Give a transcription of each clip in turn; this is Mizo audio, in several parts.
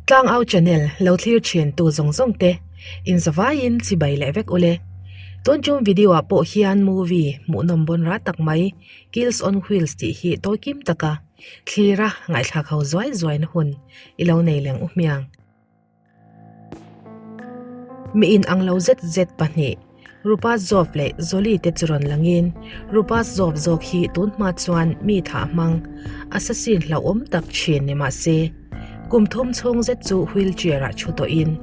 Tlangau channel lo thlir thin tu zawng zawng te in zavaiin chibai leh vek ule. Tun tum video ah pawh hian movie hmuhnawm bawn rah tak mai Kills on Wheels tih hi tawi kim taka thlira ngaihthlak ho zuai zuai na hun i lo nei leng u hmiang. Mi in ang lo zet zet pahnih Rupazov leh Zoli te chu rawn langin Rupazov zawk hi tun hma chuan mi thah hmang assassin hlauhawm tak thin ni mah se kum thum chhung zet chu wheelchair ah thu tawhin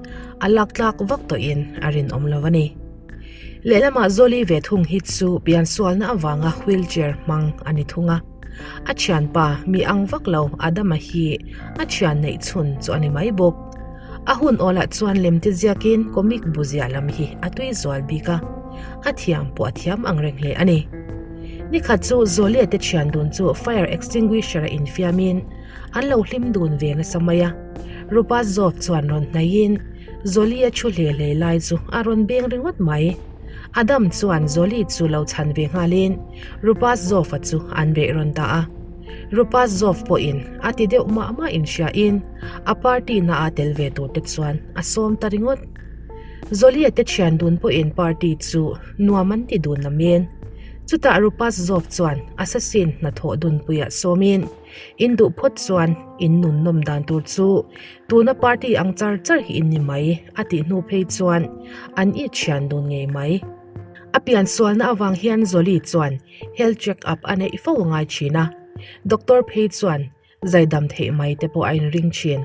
a lak tlak vak tawhin a rinawm lo a ni. Lehlamah Zoli ve thung hi chu piansualna avanga wheelchair hmang a ni thung a. A thianpa mi ang vak lo Adama hi a thian neih chhun chu a ni mai bawk. A hun awlah chuan lemte ziakin comic bu ziah lam hi a tui zual bik a, a thiam pawh a thiam ang reng hle a ni. Nikhat chu Zolia te thian dun chu fire extinguisher a infiamin an lo hlim dun ve nasa mai a. Rupa zawk chuan rawn hnaihin Zolia thu hle hle lai chu a rawn beng ringawt mai. Adam chuan Zoli chu lo chhan ve nghalin Rupazov-a chu an beih rawn ta a. Rupazov pawhin a ti deuh mah mah inhriain a party na a tel ve tur te chuan a sawm ta ringawt. Zolia te thian dun pawhin party chu nuam an ti dun namen. Chutah Rupazov chuan assassin hnathawh dunpuiah sawmin in duh phawt chuan in nun nawm dan tur chu Tuna party ang char char hi in ni mai, a tih hnu phei chuan an i thian dun ngei mai. A pian sualna avang hian Zoli chuan health check up a neih fo a ngai thin a, doctor phei chuan zaidam theih mai te pawh a inring thin.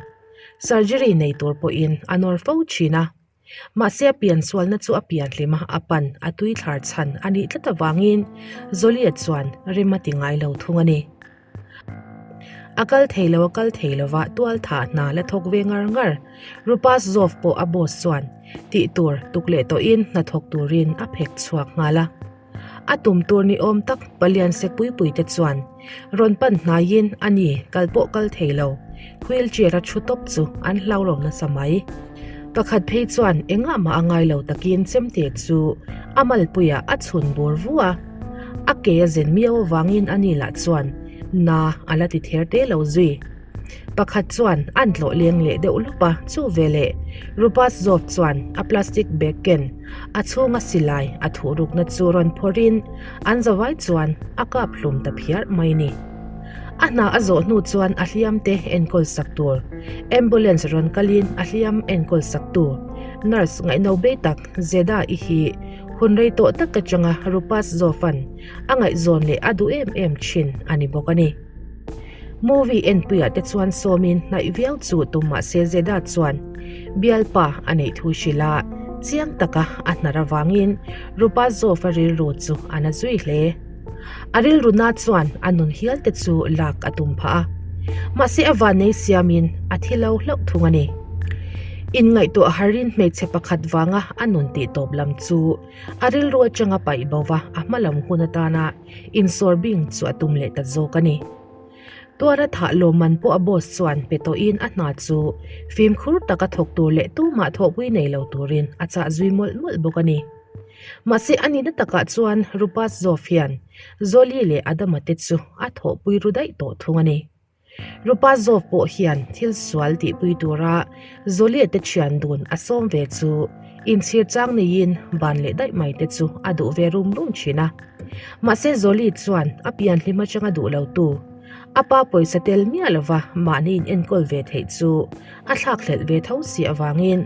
Surgery nei tur pawhin a nawr fo thin a. Mahse a pian sualna chu a pian hlim a, a pan a tui thlar chhan a nih tlat avangin Zolia chuan rem a ti ngai lo thung a ni. A kal thei lo a kal thei lova tual thah hna la thawk ve ngar ngar. Rupas Zov pawh a boss chuan tih tur tuk leh tawhin hna thawk turin a phek chhuak nghal a. A tum tur ni awm tak palian sek pui pui te chuan rawn pan hnaiin a ni kal pawh kal thei lo, wheel chair a thu tawp chu an hlau lo nasa mai. Pakhat phei chuan engah mah a ngai lo takin chemte chu a malpuiah a chhun bur vu a, a ke a zen miau avangin a ni lah chuan na a la ti ther te lo zui. Pakhat chuan an tlawh leng leh deuh lawp a, chu veleh Rupazov chuan a plastic bag ken a chhunga silai a thuh rukna chu rawn phawrhin an zavai chuan a kap hlum ta phiar mai ni. A hna a zawh hnu chuan a hliam te enkawl sak tur ambulance rawn kalin a hliam enkawl sak tu nurse ngaihno bei tak Zeda i hi hun rei tawh tak atanga Rupazov-a'n a ngaihzawn leh a duh em em thin a ni bawk a ni. Movie enpuiah te chuan sawmin hnaih viau chu tum mah se Zeda chuan bialpa a neih thu hrilh a, chiang taka a hnar avangin Rupazov-a rilru chu a na zui hle. A rilru na chuan a nun hial te chu lak a tum phah a, mahse a vannei siamin a thi lo hlauh thung a ni. Inngaihtuah harin hmeichhe pakhat vanga a nun tih tawp lam chu a rilru atanga paih bo va a hma lam hun atana Insawr bing chu a tum leh ta zawk a ni. Tuara thah lawmman pawh a boss chuan pe tawhin a hna chu fimkhur taka thawk tur leh tumah thawhpui nei lo turin a chah zui mawlh mawlh bawk a ni. Mahse a nihna takah chuan Rupazov hian Zoli leh Adama te chu a thawhpui ru daih tawh thung a ni. Rupazov pawh hian thil sual tihpui tura Zolia te thian dun a sawm ve chu inchhir chang neiin ban leh daih mai te chu a duh ve rum rum thin a. Mahse Zoli chuan a pian hlim atanga duh lo tu, a pa pawisa tel miah lova mahni in enkawl ve theih chu a thlakhlelh ve tho si avangin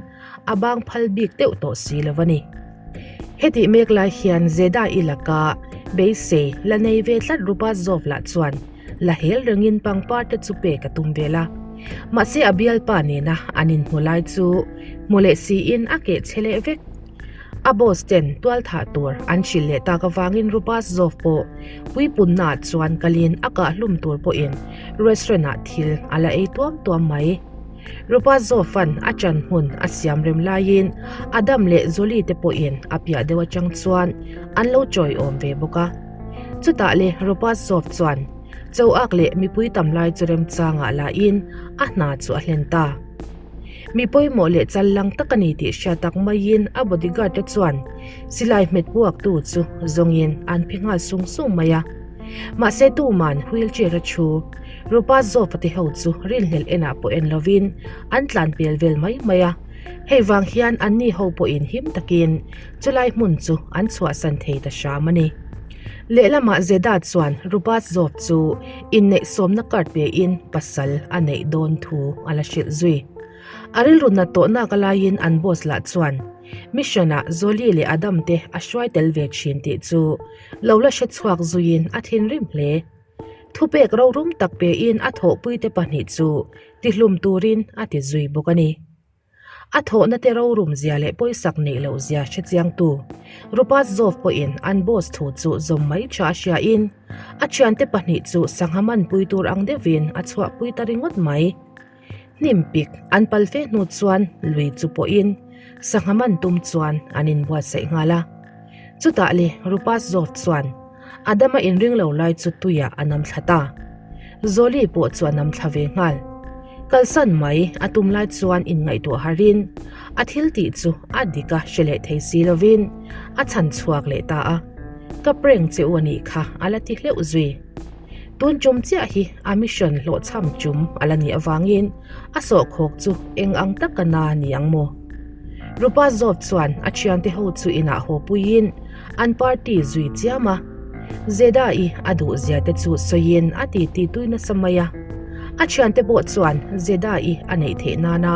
a bang phal bik deuh tawh si lo a ni. Hetih mek lai hian Zeda i laka beisei la nei ve tlat Rupazov lah chuan La hel rengin pangpar te chu pek a tum vel a. Mahse a bialpa nena an inhmu lai chu hmu leh siin a keh chhe leh vek. A boss ten tual thah tur an hrilh leh tak avangin Rupazov pawh puipunnaah chuan kalin a kah hlum tur pawhin restaurant ah thil a la ei tuam tuam mai. Rupazova'n a chan hmun a siam rem laiin Adam leh Jolie te pawhin a piah deuh atang chuan an lo chawiawm ve bawk a. Chutah le Rupazov chuan Choak leh mipui tam lai chu remchangah lahin a hna chu a hlen ta. Mi pawimawh leh chal lang tak a ni tih hriat tak maiin a bodyguard te chuan silai hmet puaktu chu zawngin an phe nghal sung sung mai a. Mahse tuman wheelchair a thu. Rupazov-a te ho chu rinhlelh enah pawh en lovin an tlan pel vel mai mai a, hei vang hian anni ho pawhin him takin chulai hmun chu an chhuahsan thei ta hram a ni. Lehlamah Zeda chuan Rupazov chu inneihsawmna card pein pasal a neih dawn thu a la hrilh zui. A rilru nat tawh nak a laiin an boss lah chuan mission ah Jolie leh Adam te a hruai tel ve thin tih chu lo la hre chhuak zuiin a thinrim hle. Thupek rorum tak pein a thawhpuite pahnih chu tihlum turin a ti zui bawk a ni. A thawhna te rorum zia leh pawisak neih loh zia hre chiangtu Rupazov pawhin an boss thu chu zawm mai tha a hriain a thiante pahnih chu sangha manpui tur ang deuhin a chhuahpui ta ringawt mai. Hnim pik an pal fe hnu chuan lui chu pawhin sangha man tum chuan an inbuatsaih nghal a. Chutah le Rupazov chuan Adama inring lo lai chu tuiah a nam thla ta. Zoli pawh chu a nam thla ve nghal. Kalsan mai a tum lai chuan inngaihtuah harin a thil tih chu a dik a hre leh thei si lovin a chhan chhuak leh ta a. Ka prank che u a nih kha a la ti hleuh zui. Tun tum chiah hi a mission hlawhchham tum a la nih avangin a sawhkhawk chu eng ang taka na ni ang maw? Rupazov chuan a thiante ho chu inah haw puiin an party zui chiam a, Zeda-i a duh zia te chu sawiin a titi tui nasa mai a. A thiante pawh chuan Zeda-i a neih theih nana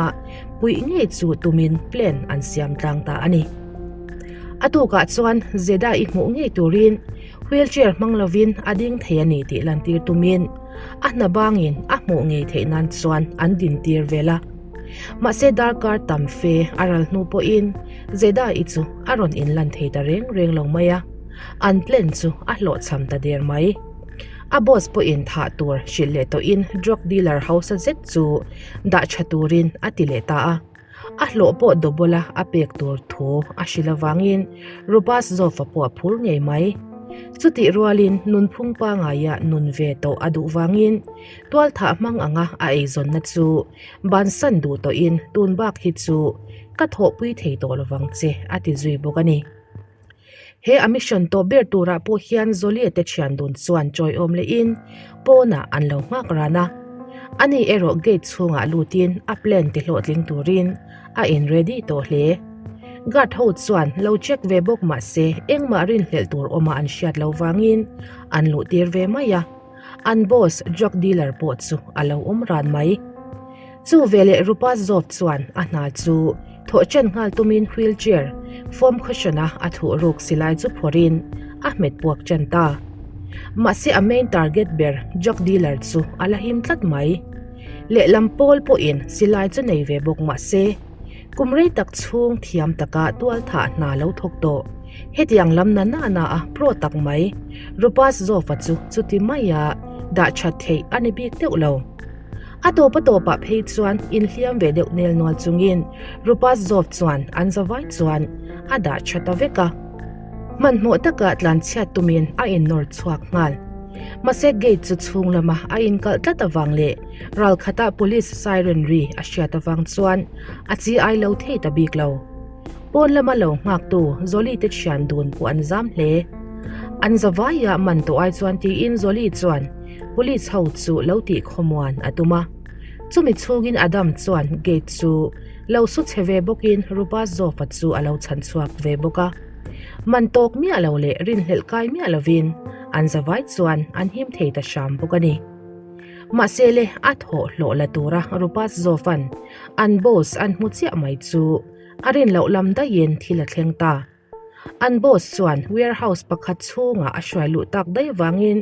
puih ngei chu tumin plan an siam tlang ta a ni. A tukah chuan Zeda-i hmuh ngei turin Wheelchair hmang lovin a ding thei a ni tih lantir tumin a hna bangin a hmuh ngei theih nan chuan an dintir vel a. Mahse darkar tam fe a ral hnu pawhin Zeda-i chu a rawn inlan thei ta reng reng lo mai a, an plan chu a hlawhchham ta der mai. A boss pawhin thah tur hrilh leh tawhin drug dealer hausa zet chu dah tha turin a ti leh ta a. A hlawh pawh double a a pek tur thu a hrilh avangin Rupazov-a pawh a phur ngei mai. Chutih rualin nunphung pangaia nun ve tawh a duh vangin tualthah hmang anga a eizawnna chu bansan duh tawhin tun bak hi chu ka thawhpui thei tawh lovang che a ti zui bawk a ni. He a mission tawp ber turah pawh hian Zolie te thian dun chuan chawiawm lehin pawnah an lo nghak ran a. Ani erawh gate chhungah lutin a plan ti hlawhtling turin a in ready tawh hle. Guard ho chuan lo check ve bawk mah se engmah rinhlelh tur awma an hriat lo vangin an luh tir ve mai a. An boss drug dealer pawh chu a lo awm ran mai. Chu veleh Rupazov chuan a hna chu thawh chen nghal tumin wheelchair form cushion-a a thuh ruk silai chu phawrhin a hmet puak chen ta. Mahse a main target ber drug dealer chu a la him tlat mai. Lehlam pawl pawhin silai chu nei ve bawk mahse kum rei tak chhung thiam taka tualthah hna lo thawk tawh. Hetiang lam na na na a pro tak mai Rupazov-a chu chuti maia dah that theih a ni bik deuh lo. A tawp a tawpah phei chuan inhliam ve deuh nel nual chungin Rupazov chuan an zavai chuan a dah tha ta vek a. Hmanhmawh taka tlanchhiat tumin a innawr chhuak nghal. Mahse gate chu chhung lama a inkalh tlat avang leh ral khatah police siren ri a hriat avang chuan a chi ai lo thei ta bik lo. Pawn lama lo nghaktu Zoli te thian dun pawh an zam hle. An zavaiah man tawh ai chuan tiin Zoli chuan Police ho chu lo tih khawmuan a tum a. Chumi chhungin Adam chuan gate chu lo su chhe ve bawkin Rupazov-a chu a lo chhan chhuak ve bawk a. Man tawk miah lo leh rinhlelh kai miah lovin an zavai chuan an him thei ta hram bawk a ni. Mahse le a thawh hlawh la tura Rupazov-a'n an boss an hmu chiah mai chu a rin loh lam daihin thil a thleng ta. An boss chuan warehouse pakhat chhungah a hruai luh tak daih vangin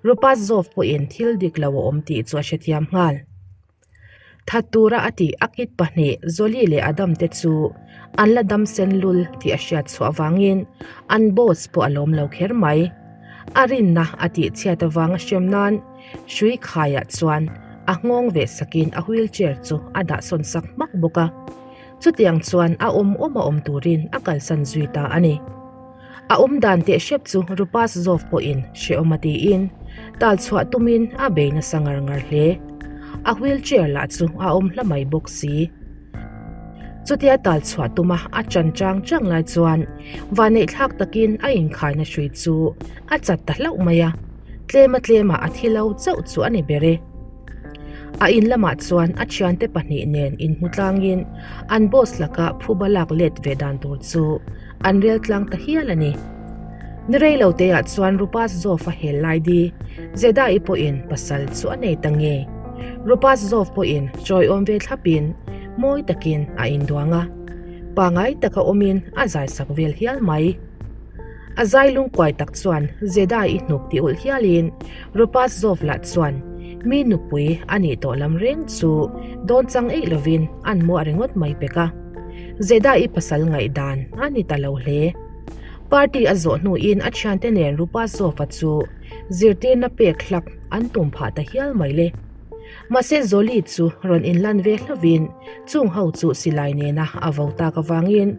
Rupazov pawhin thil dik lo a awm tih chu a hrethiam nghal. That tura a tih a kit pahnih Zoli leh Adam te chu an la dam sen lul tih a hriat chhuah vangin an boss pawh a lawm lo kher mai. A rinna a tih chhiat avanga hrem nan hrui khaiah chuan a nghawng ve sakin a wheelchair chu a dah sawn sak hmak bawk a. Chutiang chuan a awm awm a awm turin a kalsan zui ta a ni. A awm dan teh hrep chu Rupazov pawhin hrehawm a tiin tal chhuah tumin a bei nasa ngar ngar hle. A wheelchair lah chu a awm hla mai bawk si. Chutia tal chhuah tuma a chan chang chang lai chuan vaneihthlak takin a inkhaina hrui chu a chat ta hlauh mai a, tlema tlema a thi lo chauh chu a ni ber e. A in lamah chuan a thiante pahnih nen inhmu tlangin an boss laka phuba lak let ve dan tur chu an rel tlang ta hial a ni. Ni rei lo teah chuan Rupas Zov a hel lai di Zeda-i pawhin pasal chu a nei ta nge. Rupas Zov pawhin chawiawm ve thlapin mawi takin a induang a, pangai taka awmin a zaisak vel hial mai. A zai lungkuai tak chuan Zeda-i hnuk ti ulh hialin Rupas Zov lah chuan mi nupui a nih tawh lam reng chu dawn chang eih lovin an muah ringawt mai pek a. Zeda-i pasal ngaihdan a ni ta lo hle. Party a zawh hnuin a thiante nen Rupa Zofa chu zirtirna pek hlak an tum phah ta hial mai le. Mahse Zoli chu rawn inlan ve hlovin chung ho chu silai nena a vo tak avangin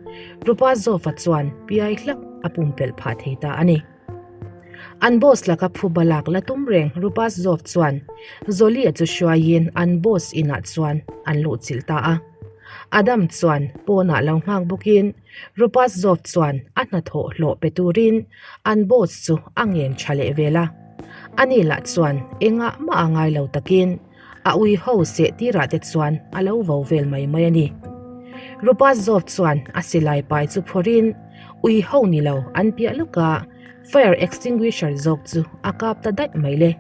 Rupa Zofa chuan piai hlak a pumpelh phah thei ta a ni. An boss laka phuba lak la tum reng Rupa Zof chuan Zoli-a chu hruaiin an boss inah chuan an luhchilh ta a. Adam chuan pawnah lo nghak bawkin Rupaszow chuan a hnathawh hlawh pe turin an boss chu a ngen tha leh vel a. Ani lah chuan engah mah a ngai lo takin a ui ho seh tirah te chuan a lo vo vel mai mai a ni. Rupaszow chuan a silai pai chu phawrhin ui ho ni lo an piah lawka fire extinguisher zawk chu a kap ta daih mai le.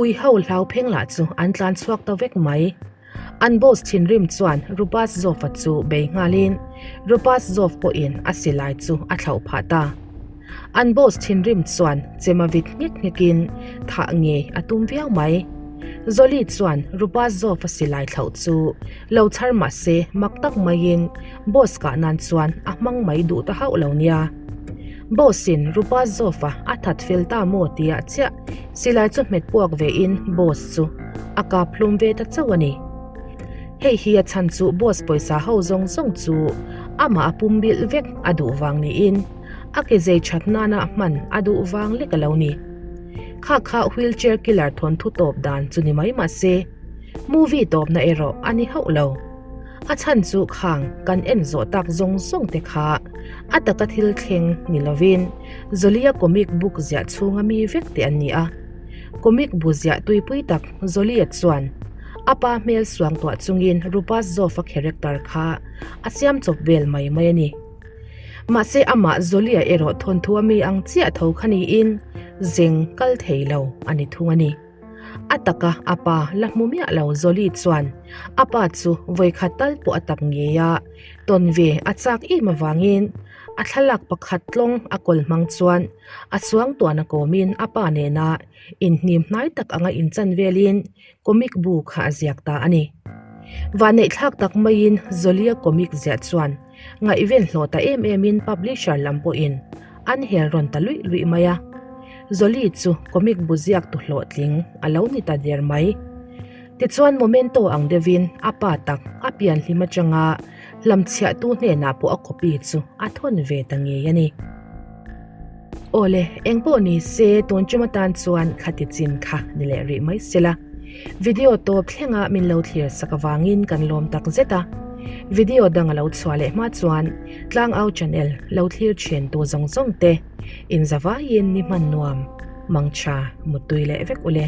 Ui ho hlau pheng lah chu an tlan chhuak ta vek mai. An boss thinrim chuan Rupaszow-a chu bei nghalin Rupaszow pawhin a silai chu a thlauh phah ta. An boss thinrim chuan chema vit nghek nghekin thah ngei a tum viau mai. Zoli chuan Rupaszow-a silai thlauh chu lo chhar mah se mak tak maiin boss kah nan chuan a hmang mai duh ta hauh lo nia. Boss-in Rupaszow-a a that fel ta maw tia chiah silai chu hmet puak vein boss chu a kap hlum ve ta chauh a ni. Hei hi a chhan chu boss pawisa ho zawng zawng chu amah a pum bilh vek a duh vang niin a ke zei that nana hman a duh vang lek a lo ni. Kha kha wheelchair killer thawnthu tawp dan chu ni mai mah se movie tawpna erawh a ni hauh lo. A chhan chu khang kan en zawh tak zawng zawng te kha a taka thil thleng ni lovin Zolia comic book ziah chhunga mi vek te an ni a. Comic bu ziah tuipui tak Zolia chuan a pa hmel suang tuah chungin Rupaszow-a character kha a siam chawp vel mai mai a ni. Mahse amah Zolia erawh thawnthu a mi ang chiah tho kha niin zeng kal thei lo a ni thung a ni. A taka a pa la hmu miah lo Zoli chuan a pa chu vawikhat tal pawh a tak ngei a, tawn ve a chak em avangin a thlalak pakhat tlawng a kawl hmang chuan a suangtuahna kawmin a pa nena inhnim hnai tak anga inchan velin comic bu kha a ziak ta a ni. Vanneihthlak tak maiin Zolia comic ziah chuan Ngaihven hlawh ta em emin publisher lam pawhin an hel rawn ta luih luih mai a. Jolie chu comic bu ziak tu hlawhtling a lo ni ta der mai. Tichuan Momento ang deuhin a pa tak a pian hlim atanga hlamchhiahtu hnenah pawh a copy chu a thawn ve ta ngei a ni. Awle, engpawh ni se tun tum atan chuan khati chin kha ni leh rih mai sela. Video tawp thlenga min lo thlir sak avangin kan lawm tak zet a. Video dang a lo chhuah leh hma chuan Tlangau channel lo thlir thin tu zawng zawng te inzavaiin ni hman nuam, mangtha, muttui leh vek ule.